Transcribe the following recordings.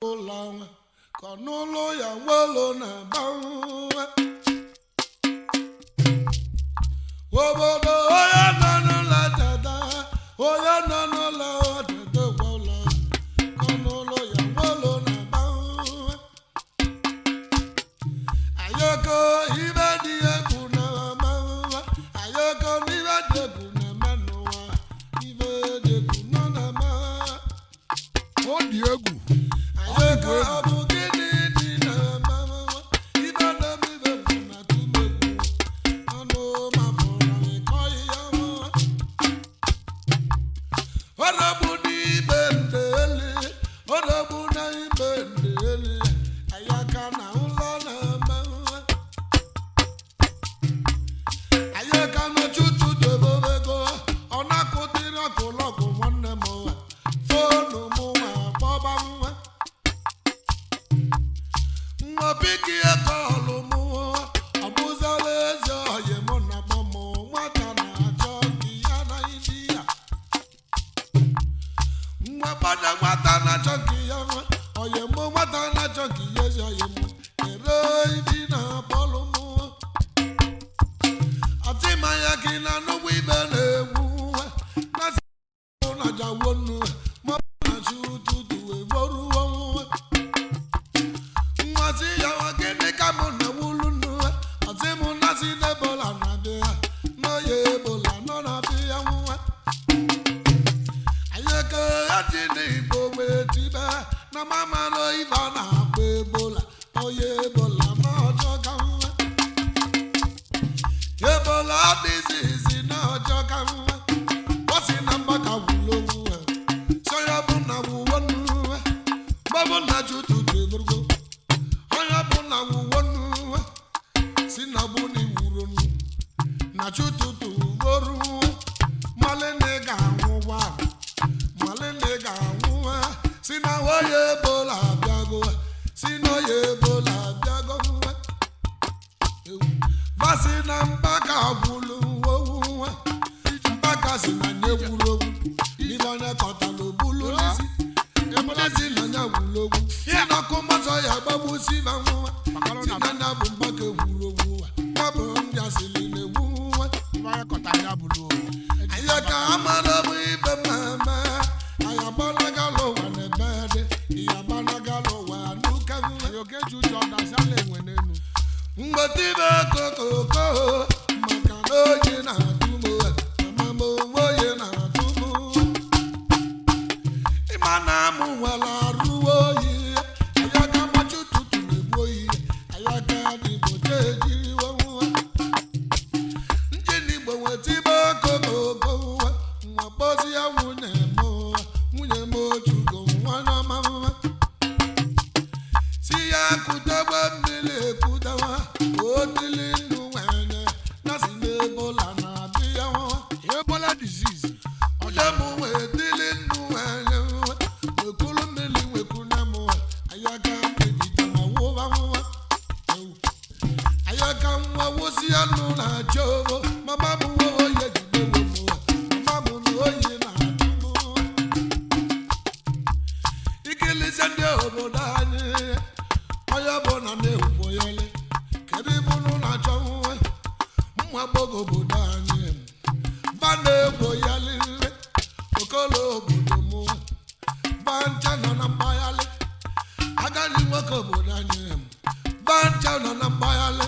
Ụlọ nwa ka ọ n'ụlọ ya nwelo na-agba nwa. Obodo onye nọ n'ụlọ dada, onye nọ n'ụlọ dada gwụlọ ka ọ n'ụlọ ya nwelo na-agba nwa. Ayoko ibe dị egwu na-ama nwa. Ayoko n'ibe dị egwu na-eme n'ụwa. Ibe dị egwu nọ na-ama. Ọ dị egwu. Ayoko ọ bụ gịnị dị na-ama nwa? Ibe na-eme ibe bụ na tụmegwu. Ọnụ ma bụrụ ịkọghị ya nwa. Ọrọbụ n'ime ndeli, ọrọbụ n'ime ndeli, ayaka na ụlọ na-ama nwa. Ayaka na chuchu dobebego, ọ na-akụtịrị ọkụlọkụ nwanne m nwa. Fonu m nwa kpọba nwa. Nwa biki kọlụ m nwa, ọ bụzala eze ọyị mụ na mụ nwata na-achọ nke ya na ndị ya. Nwa gbada nwata na-achọ nke ya nwa, ọyị mụ nwata na-achọ nke ya ezi ọyị mụ. Ere ibi na bọọlụ mụ. Ọtịmanya gị na nnukwu ibe na-egwu nwa. Na sị na jawo nnu, ma ọ bụ na chi ụtụtụ eboruo nwa. Nwa sị ya wa gịnị ka mụ na wulu nnu? Ọtị mụ na sị na Ebola na-abịa, na ya Ebola nọ na-abịa nwa. Ayeke ati n'Igbo wee tibe na mama no ife a na-akpọ Ebola, onye Ebola na ọjọọ ka nwa. Ebola disease na ọjọọ ka nwa. Ọ sị na mgbaka wụlụ onwe, sọ ya bụ na wụwo nnu, gbabụ na chututu eburugo. Onye bụ na wụwo nnu, si na bụ na iwuru nnu, na chututu voru, mmalị na ị ga-anwụwa. Malele ga-anwụ ha, si na oya ebola abịago, si na oya ebola abịago nwa. Vasi na mgbaka gwụlụ owu nwa. Mgbaka si na nye gwuru ogwu. Ibe onye kọtara obulu n'isi. Ebola si na nya gwuru ogwu. Si na ọkụ mmasọ ya gbagbu si na nwa. Si na nya bụ mgbaka gwuru ogwu nwa. Gbabụ ndị asịrị na-egwu nwa. Ibe onye kọtara ya bụrụ o. Ayaka amara bụ ibe mama, ayagbanaga l'ụwa n'ebe dị, ịyagbanaga l'ụwa n'ụka nwa. Ayoko eji ụjọ dasị ala enwe n'elu. Mgbetibe kokoko, maka na oyi na-atụ m, mama m onwe oyi na-atụ m. Ịma na mụ nwere arụ oyi, ayaka machi ụtụtụ na-egbu oyi, ayaka n'Igbo jee nwa. Ndị Igbo nwetibe okokoko nwa, nwa kpọzi ya nwunye m, nwunye m ojugo nwa n'ọma mma. Si ya kutebe mmiri ekutewa, otili nnu nwanyị, na si n'Ebola na-abịa nwa. Ebola disease. Onye m wee tili nnu nwanyị, wekulu mmiri wekune m, ayaka mmiri ma wụba nwa. Ayaka nwa wụsị anụ na-achọ obo, mama m nwe oyi ejidewo m, mama m na oyi na-atụ m. Ikilise ndị obodo anyị, onye bụ na na-ewugbo ya ole, kedu ibe unu na-achọ nwa? Mma gbogo obodo anyị, ba na-egbo ya lile, okolo obodo m, ba ncha nọ na mgbaghalị, agadi nwoke obodo anyị, ba ncha nọ na mgbaghalị,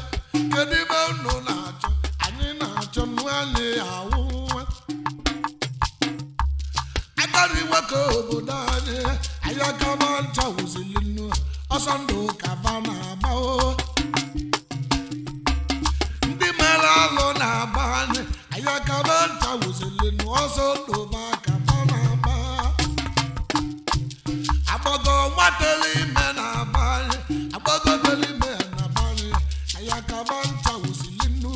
kedu ibe unu na-achọ? Anyị na-achọ nnu anyị awụ nwa. Agadi nwoke obodo anyị, ayakaba ncha wụzili nnu, ọsọ ndụ kaba na-agba o. Ndị mere alụ na-agba anyị, ayakaba ncha wụzili nnu, ọsọ ndụ ba kaba na-agba. Agbago nwatele ime na-agba anyị, agbago tele ime na-agba anyị, ayakaba ncha wụzili nnu.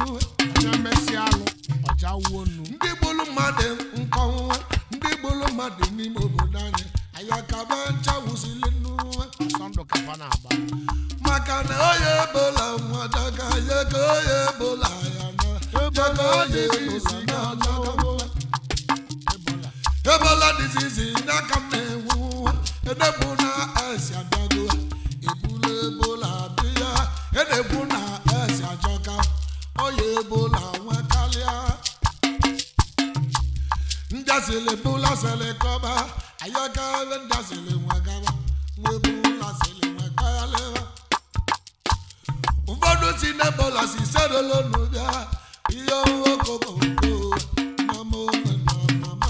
Onye mesịa alụ, ọja wuo nnu. Ndị gburu mmadụ nkọnwa, ndị gburu mmadụ n'ime obodo anyị, ayakaba ncha wụsịrị nnu. Ọsọ ndụ kafa na-agba. Maka na onye ebola nwa daga ya ka onye ebola ya na ya ka onye ebola na ọjọọ nwa. Ebola. Ebola disease n'aka m na-enwu edebụ na esi abịago ebula ebola abịa e na-ekwu na esi ajọka ọya ebola nwekalịa ndasịlị bụla sịlị kọba ayọka ebe ndasịlị nwegaba nwebula sịlị nwekalịa ụfọdụ si n'ebola si serolonu bịa ihe okokoko mama ome na mama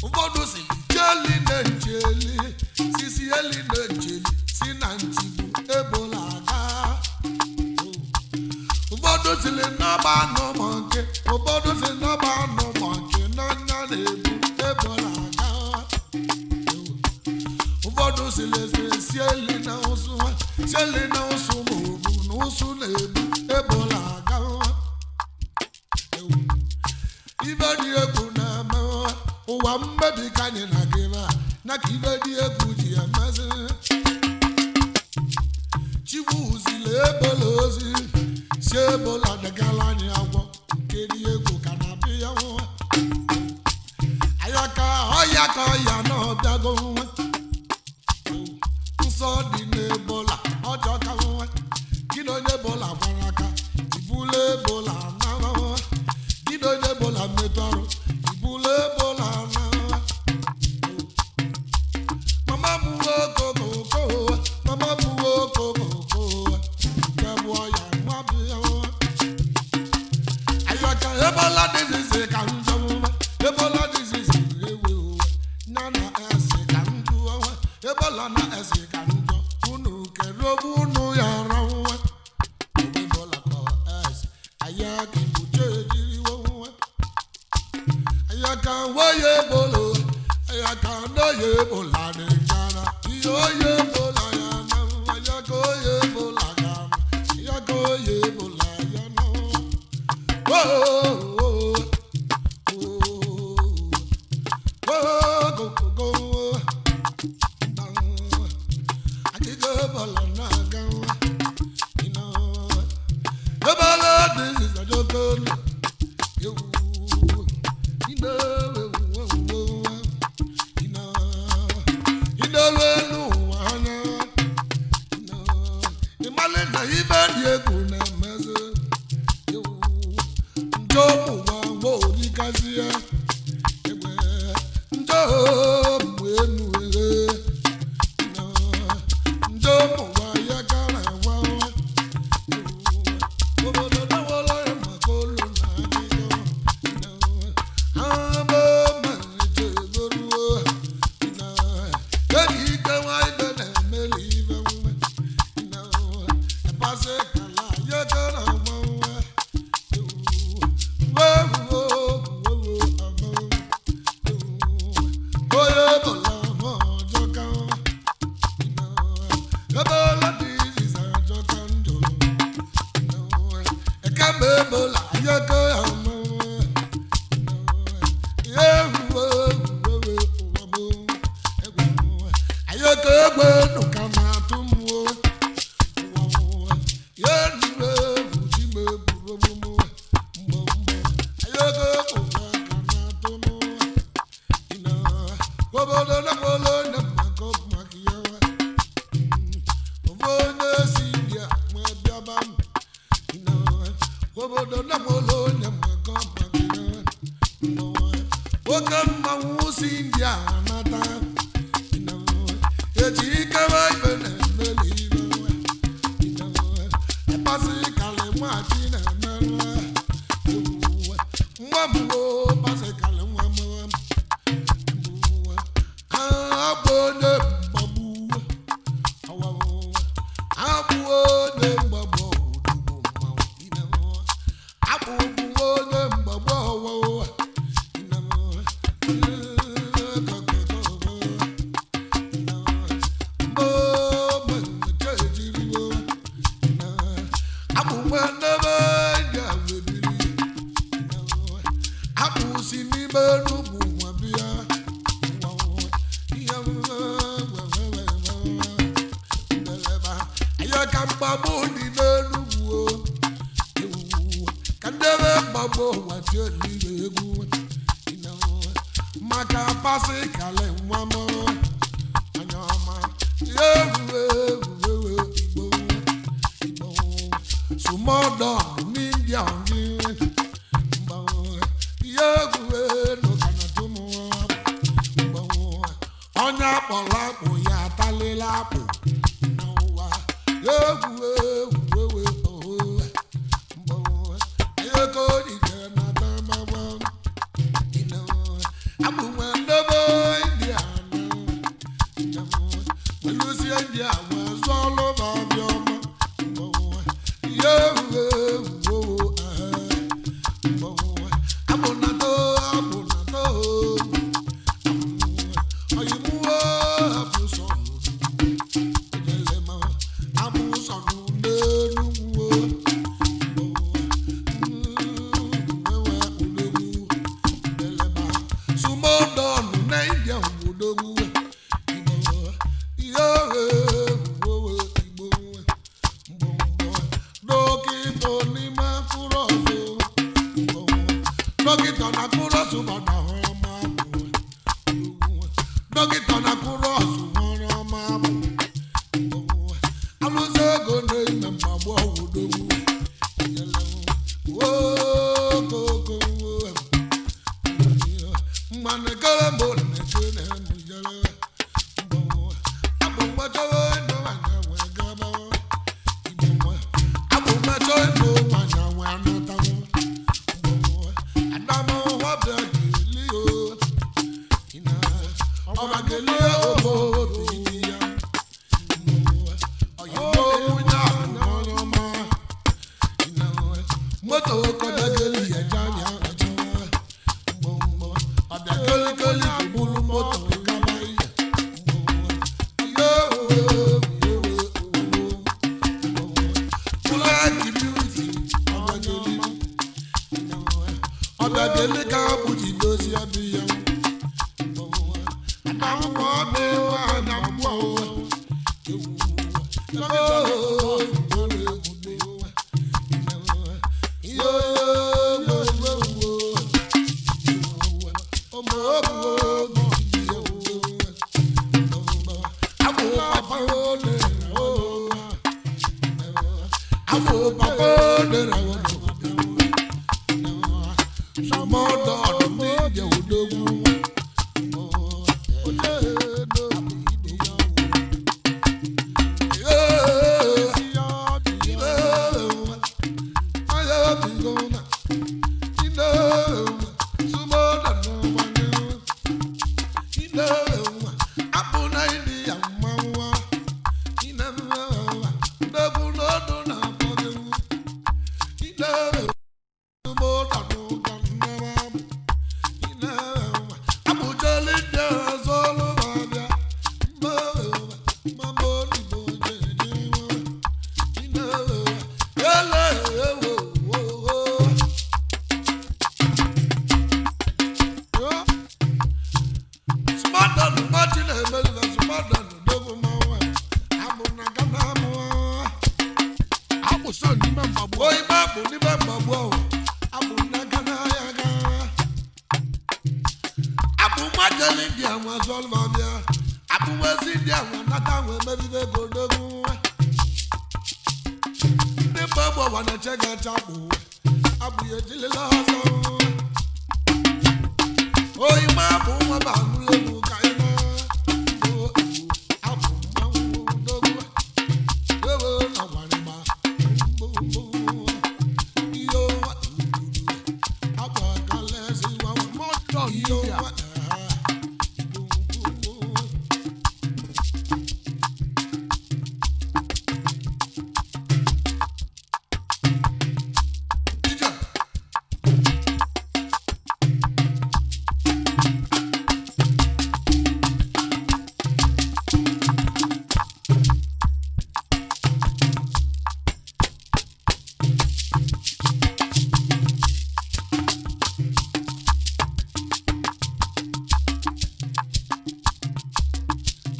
ụfọdụ si ncheli na ncheli sisi eli na ncheli si na ntigbu ebola aga ụfọdụ siri n'ọba anụ ma nke ụfọdụ si n'ọba anụ ma nke n'anya na-ebu ebola aga ụfọdụ siri esi si eli na ụsụ si eli na ụsụ ma obu na ụsụ na-ebu ebola aga ibe dị egwu na-eme ụwa mmebi ka anyị na gị ma na ka ibe dị egwu ji emezi chukwu zili ebola ozi si ebola degala anyị agwọ nke dị egwu ka na-abịa ya nwa ayaka ọya ka ọya na ọbịago nwa nsọ dị n'ebola ọjọọ ka nwa gị na onye ebola gwara aka ibula ebola na nwa gị na onye ebola metụ arụ ibula ebola na nwa mama m okokoko mama m okokoko nke bụ ọya nwa bịa nwa ayaka ebola disease ka njọ nwa ebola disease ewe ụwa na na ese ka njọ nwa ebola na ese ka njọ unu kere obu unu ya ra nwa ebola ka ese ayaka igbochi ejiriwo nwa ayaka nwoye ebola ayaka n'oye ebola dị njara ihe oye ebola ya na nwa ayaka oye ebola ga ayaka oye ebola ya na nwa. Oh, oh, oh, oh, go, go, go. Akịka ebola na-aga nwa, you know. Ebola disease ajọka olu. Ewu, you know, ewu, ewu, ewu, you know. You know, elu ụwa anya, you know. Ịmalị na ibe dị egwu na-emezi. Ewu, njọ ụwa nwa orikazi ya. Egwe, njọ mgbe enu eghe. Njọ ụwa ya gara gwa. Obodo dawolo ya maka olu na adịgo. Ama ma echegoruo. Kedu ike nwa ibe na-emeli ibe nwa? Pasị kala ya gara gwa nwa. Obodo na-akwụla onye maka maka ya ofe onye si India ma bịaba m obodo na-akwụla onye maka maka ya oke mmanwụ si India anata eji ikewa ibe na-emeli ibe pasị kalị nwachi na-emerụ nwa m o pasị kalị nwa m abụ onye mgbagbu abụ onye mgbagbu odugbo mmanwụ abụ bụ onye mgbagbu ọwụwa abụ nwanne ya webiri abụ si n'ime n'ugwu nwa bịa ka mgbagbu dị n'enugwu o ka ndebe mgbagbu ụwa tie n'ire egwu maka pasị kalị nwa m tala akpụ ya atalịla akpụ n'ụwa egwu egwu ewe oho mgbanwe ego dike na tamagba abụnwe ndebe india na welusie india wee zụọ ọlụ ma ọbịa ọma mgbanwe ihe egwu egwu owo aha mgbanwe abụnato abụnato ọyịmụwo abụsọnụ ejelema abụsọnụ n'enugwu sumodọnụ na india odogwu igbo ihe igbo dọkịta n'ime mkpụrụ ọzọ dọkịta na mkpụrụ ọzọ gbada ọma bụ dọkịta na mkpụrụ ọzọ nwere ọma bụ alụsị ego na-eme mgbagbu ọwụdogwu okoko mmanụ kere mbụ na-eche na-emujere abụ mgbachọwa ịnụ anya wee gabawa abụ mgbachọ ịnụ anya wee anatawa adamawa bịa keli o ọba kelie obo obi ya ọyịbo nwunye ahụ onye ọma moto kọjá keli ẹja ni ẹja gbọngbọ ọbẹ kelikeli kò búlú moto kaba yẹ fúláàkì bíútì ọbẹ keli ọbẹ keli ká bùjì lọsí abiyẹ àdàmú ọdẹ wà àdàmú ọwọ Abụsọ n'ime mgbagbu Oyibo abụ n'ime mgbagbu ahụ abụ n'aka n'ahịa gaa abụ nwajeli ndị anwa zọlva bịa abụ nwezi ndị anwa nata nwe mebibe godogwu ndị mgbagbu ọwa na-eche gị acha bụ abụ ya ejilila ọzọ oyibo abụ nwa bụ anụlegwu ka ị na abụ mmanwụ dogwu ewe na gwarịgba mọdọ n'India.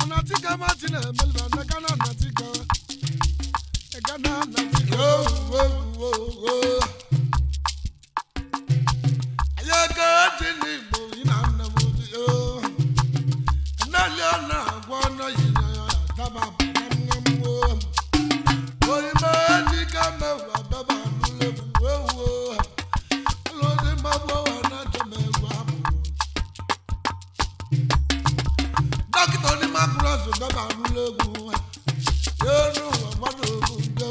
Anatika Martin Melva Nakana Natika Gana Natika Ayaka Jini Bolina Namudio Naliana Guana Yina Taba Namu Oyibo Tika Mewa Baba Nule Lodi Mabo Na Jome Wabu Dókítà onímọ̀. Baba anụla egwu elu ụwa gbado ogwu ndị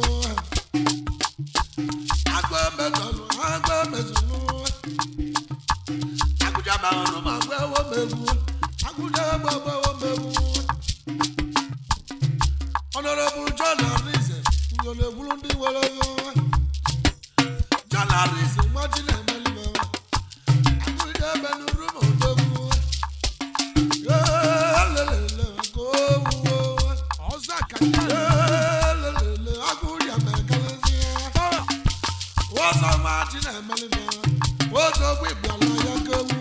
agụ emezọlụ agụ emezụlụ agụja ọnụ ma gwa ewo m egwu agụja egbe gbawo m egwu. Honorable John Arinze uyo na-egburu ndị nwere ego. John Arinze nwa ji na-emelibe agụja ebe n'uru ma odogwu elelele ka o wuo. Ọzọ akadịa. Elelele agụja mekarịsịa ụzọ ma ji na-emelibe ụzọ ogbe bịala ya ka ewu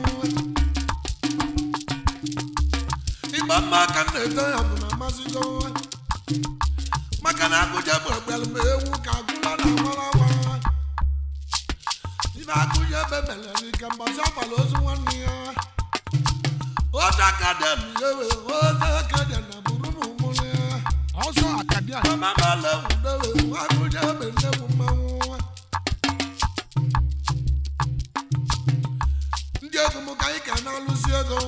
igba mma ka m na-eto ya bụ na amasịgo, maka na agụja bụ egbere m ewu ka agụla na amara awa ibe agụja ebe mere ike mbọchị agbara ozu nwanne ya otu aka dị m yewe otu aka dị na buru m mụrụ ya. Ọzọ akadịa. Mama mala wudewe agụja ebe nne m mmanwụ ndị egwu m ka anyị ka na-alụsi ego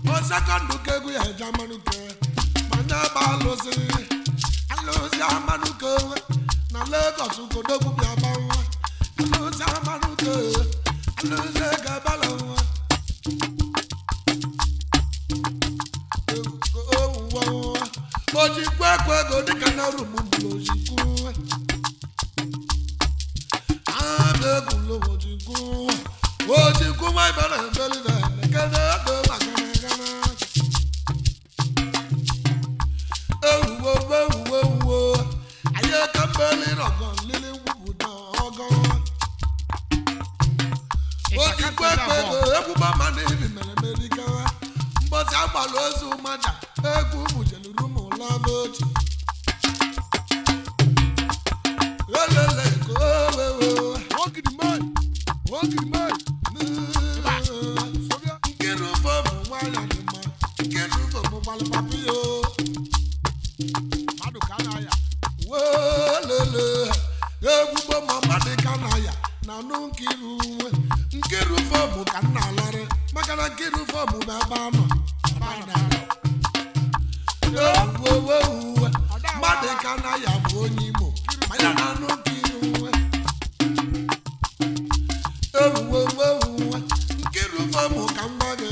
nwa osekọndụ ka egwu ya eje amanụke ma na-ebe alụsị alụsị amanụke na Lagos kodogwu bịa ba nwa alụsị amanụke alụsị ego ebala nwa ojikwu ekwe ego dịka na rum bụrụ ojikwu amegwulo ojikwu ojikwu nwa ibere ebeli na elekere ego maka na gana ewuwo ewuwo ewuwo anyị eke mbeli rọgọ lili ngwupụta ọgọ ojikwu ekwe ego egwu mama na ibi mere merikawa mbọsị agbala ozu maja egwu mụjeluru m ụlọ n'ochi elele ka o wewe. Ogidi man. Ogidi man. Sobia. Nkiri ufo bụ nwanyị dị mma, nkiri ufo bụ gbalịpapụ yo. Mmadụ ka a na-aya. Welele egwugbo ma mmadụ ka na ya na anụ nkiri uwe nkiri ufo bụ ka nna alarị, maka na nkiri ufo bụ ebe a nọ ebe a na-alọ. Ewuwe mmadụ ka na ya bụ onye Imo ma ya na anụ nkiri uwe ewuwe ewuwe nkiri ufo bụ ka m gwa gị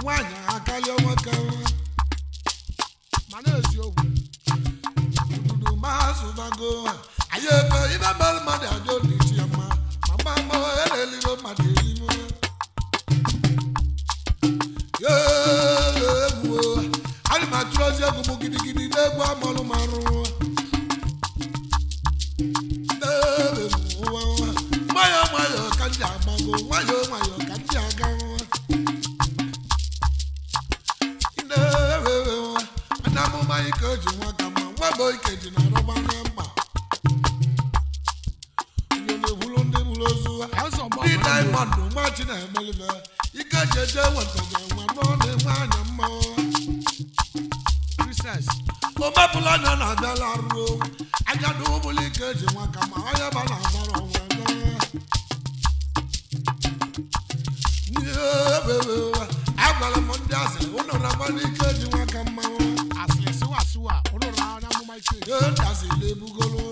nwaanyị akarịa nwoke. Mana eziokwu. Ududu mazụbago anyị ebe ibe mere mmadụ ajọ n'isi ya mma ma mma mma eleliro mmadụ elimo egwu ana m atụrụ ozi egwu m gidigidi n'egwu amalụ marụ nwayọọ nwayọọ ka ndị agbago nwayọọ nwayọọ ka ndị aga na amụma ike ji nwa ka mma nwa bụ ike ji na arụgba na mma onye na-egburu ndị gburu ozu ha. Ọzọ mma. Ndị diamond nwa chi na-emelibe ike ji eje wetaga nwa nọ na-enwe anya mma. Princess. Omepụla anya na-abịala ruo anya na ụbụla ike ji nwa ka mma onye ba na azara onwe agwara m ndị asị ụnụ raba n'ike ji nwa ka mma. Asịrị siwa siwa. Ụnụ rara anya amụma ike. Ndasịlị ebugolo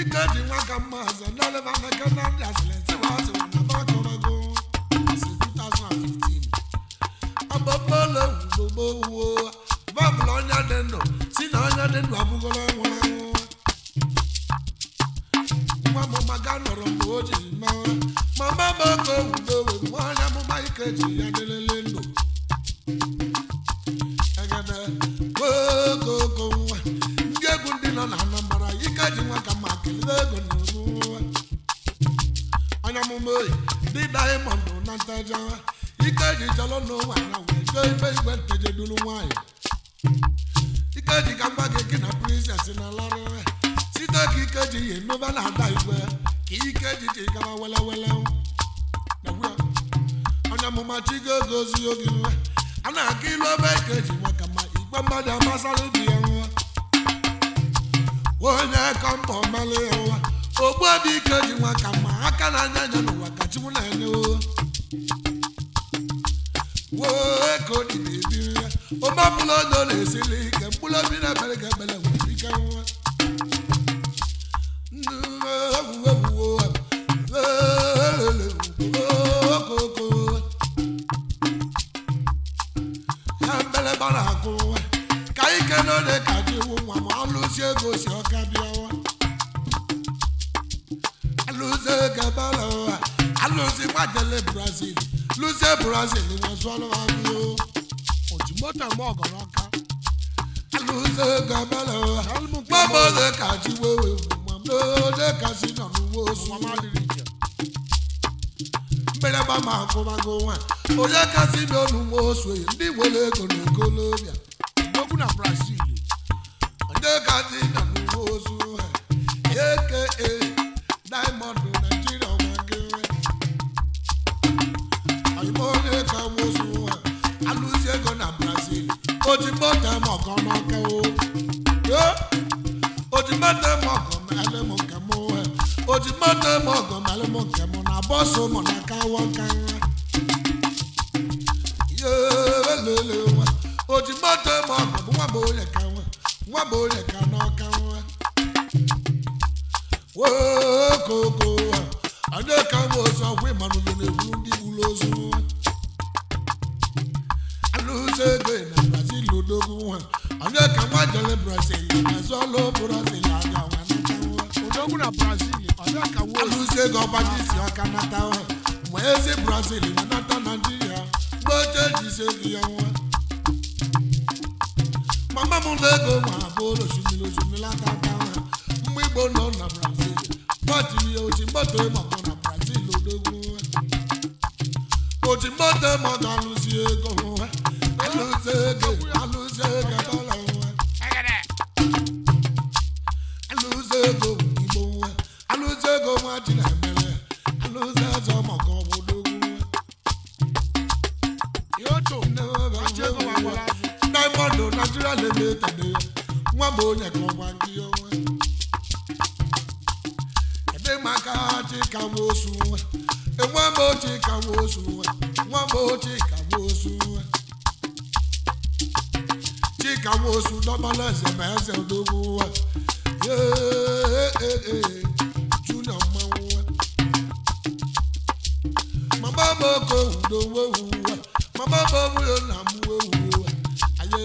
ike ji nwa ka mma azọ ndaleba n'aka na ndasịlị siwa siwa na bakọbago asị 2015 agbamolo gbogbo wuo babụla ọnya dị ndụ si na ọnya dị ndụ abụgolo nwụrụ anwụ nwa m maga nọrọ mgbe o ji mee mama m oke wudowe nwa onye amụma ike ji ya dịrịrị ndụ egede okoko nwa ndị egwu ndị nọ na Anambra ike ji nwa ka ma kelere ego na nwa onye amụma oyi ndị diamond na nteje ike ji chọrọ n'ụwa ya wee jee ife igwe nteje duru nwaanyị ike ji ka mgba gị gị na princess na larị site ka ike ji yi nụba na ada igwe ka ike ji ji gaba welewele na gwuya onye amụma chi ga-egozi oge nwa a na-aga ilu ebe ike ji nwa ka ma igwe mmadụ amasara ibi ya nwa onye ka mbọ mara ya nwa ogbu obi ike ji nwa ka ma aka na anya anya n'ụwa ka chukwu na-enye o woo ego dị na-ebi ya Omepụla onye ọ na-esili ike mkpụrụ obi na-ebere ka ebere nwere ike nwa. Ya mbele gbara akụ nwa ka ike n'ole ka ji wụ nwa ma alụsi ego si ọka bịawa alụsi ego bala ụwa alụsi gbajele Brazil lụsie Brazil nwa sụọlụ ha bịa o. Oji moto eme ọgọ n'ọka. Alụsị ego bala ụwa nwa m ole ka ji wewe nwa m ole ka si nọ n'uwe osu Nwa m adịrị iche. mgbịrịgba ma akụbago nwa onye kasị bịa n'uwe osu ndị nwere ego na okolobịa Odogwu na Brazil. onye kasị nọ n'uwe osu aka Diamond Nigeria ọma gị oyimo onye ka nwosu nwa alụsị ego na Brazil oji moto eme ọgọ n'ọka o oji moto eme ọgọ melụ m nke mụ oji moto eme ọgọ melụ m nke mụ na bọsụ mụ na kawa ka nwa lele nwa oji moto eme ọgọ bụ nwa bụ onye ka nwa nwa bụ onye ka n'ọka nwa wokoko onye ka nwa ozu ọkwa ịmanụlụ na-egburu ndị gburu ozu nwa alụsị ego na Brazil odogwu nwa onye ka nwa jere Brazil na ọlụ Brazil anya nwa nata nwa Odogwu na Brazil. Ọdị ka nwa ozu. alụsị ego ọgbaji si ọka nata nwa ma ezi Brazil na nata Naijiria mgbe oche ji isi ego ya nwa mama m na ego ma abụ osimiri osimiri aka aka nwa mgbe Igbo nọ na Brazil gbatiri ya oji moto ịmọkọ na Brazil odogwu nwa oji moto ịmọkọ alụsị ego nwa alụsị ego alụsị ego bala nwa alụsị ego Igbo nwa alụsị ego nwa ji na-emere alụsị eze ọmọkọ odogwu nwa Yoto. Aji ego ma agbala azụ. Diamond Nigeria Limited nwa bụ onye ka ọgwa ndị onwe ebe maka chika nwosu nwa enwe m ochika nwosu nwa nwa m ochika nwosu nwa chika nwosu dọbala eze ma eze odogwu nwa yee junior mmanwụ nwa mama m oko udo wewu nwa mama m onwe na m wewu nwa anyị